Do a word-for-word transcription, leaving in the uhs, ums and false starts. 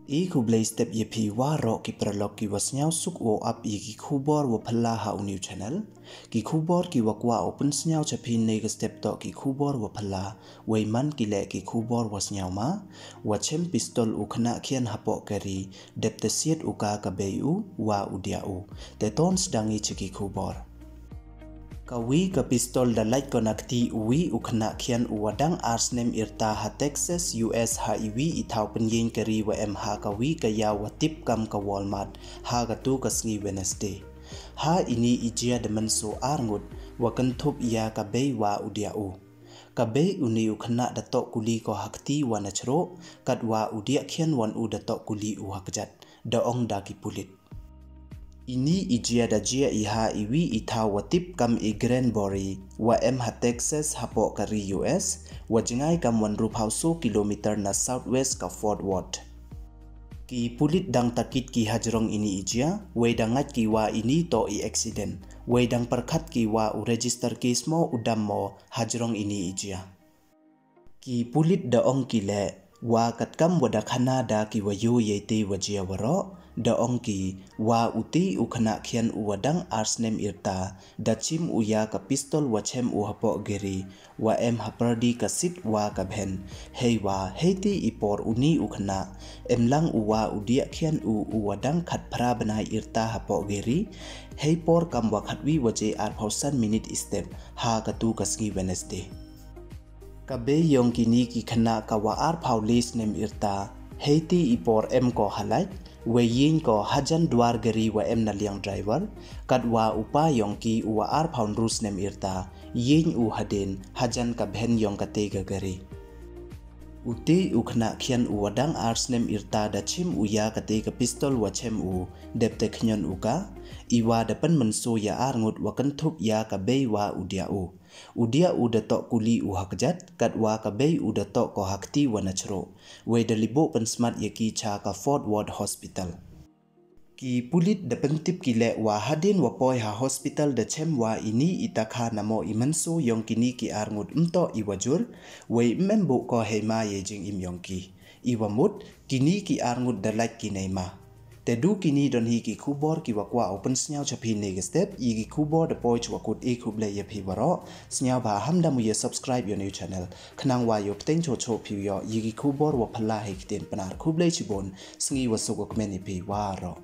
I khublei step ya phi waroh ki paralok ki wa sniaw suk wow ap ya ki khubor wa phylla ha u new channel. Ki khubor ki wa kwah u pynsniaw cha phi nei ka step toh ki khubor wa phylla, wei man ki leh ki khubor wa sniaw ma, wa chem pistol u khynnah khian hapoh kari, dep te siat u ka ka bei u, wa u diah u. Te ton sdang i cha ki khubor. Ka wi ka pistol da lait ko na kti u wi u khynnah khian u wa dang ar snem yrta ha Texas, U S ha i wi i thaw pynyeng kari wa em ha ka wi ka yaw wa tip kam ka Walmart, ha ka tu ka sngi Wednesday. Ha ini i jia da mynsaw ar ngut, wa kynthup ya ka bei wa u diah u. Ka bei u ni u khynnah da toh kuli ko ha kti wa na chroh, kat wa u diah khian wan u da toh kuli u ha kjat, da ong da ki pulit. Ini i jia da jia i ha i wi i thaw wa tip kam i Granbury, wa em ha Texas hapoh kari U S, wa jngai kam wan rup hawso kilometer na southwest ka Fort Worth. Ki pulit dang takit ki hajrong ini i jia, wei dang ngait ki wa ini toh i accident, wei dang pyrkhat ki wa u register case mo u dam mo hajrong ini i jia. Ki pulit da ong ki leh, wa katkam wa da khana da ki wa yoh yei te wa jia waroh, da ong ki, wa u ti u khynnah khian u wa dang ar snem yrta, da chim u ya ka pistol wa chem u hapoh kari, wa em ha pyrdi ka sit wa ka bhen. Hei wa, hei ti i por u ni u khynnah, em lang u wa u diah khian u u wa dang khatphra bnai yrta hapoh kari, hei por kam wa khatwi waje arphaw san minit i step, ha ka tu ka sngi Wednesday. Ka bei yong kini ki khynnah ka wa arphaw le snem yrta, hei ti i por em ko ha lait, wei yeng ko hajan dwar kari wa em na liang driver, kat wa u pa yong ki u wa arphaw ynru snem yrta, yeng u hadien, hajan ka bhen yong ka te ka kari. U ti u khynnah khian u wa dang ar snem yrta da chim u ya ka te ka pistol wa chem u, dep te khñion u ka, i wa da pynmynsaw ya ar ngut wa kynthup ya ka bei wa u diah u. U diah u da toh kuli u ha kjat, kat wa ka bei u da toh ko ha kti wa na chroh. Wei da liboh pynsmat ya ki cha ka Fort Worth Hospital. Ki pulit da pyntip ki leh wa hadien wa poi ha hospital da chem wa ini i takha namo i mynsaw yong kini ki ar ngut ym toh i wa jur, wei ym em buh ko hei ma yei jingim yong ki. I wa mut, kini ki ar ngut da lait ki nei ma. Te du kini don hi ki khubor ki wa kwah u pynsniaw cha phi nei ka step, i ki khubor da poi chwa kut, i khublei ya phi waroh, sniaw bha ham da mu ya subscribe ya u new channel, khnang wa yoh pteng cho cho phi yoh, i ki khubor wa phylla hei ktien Pnar. Khublei chibun, sngi wa suk wa kmen ya phi waroh.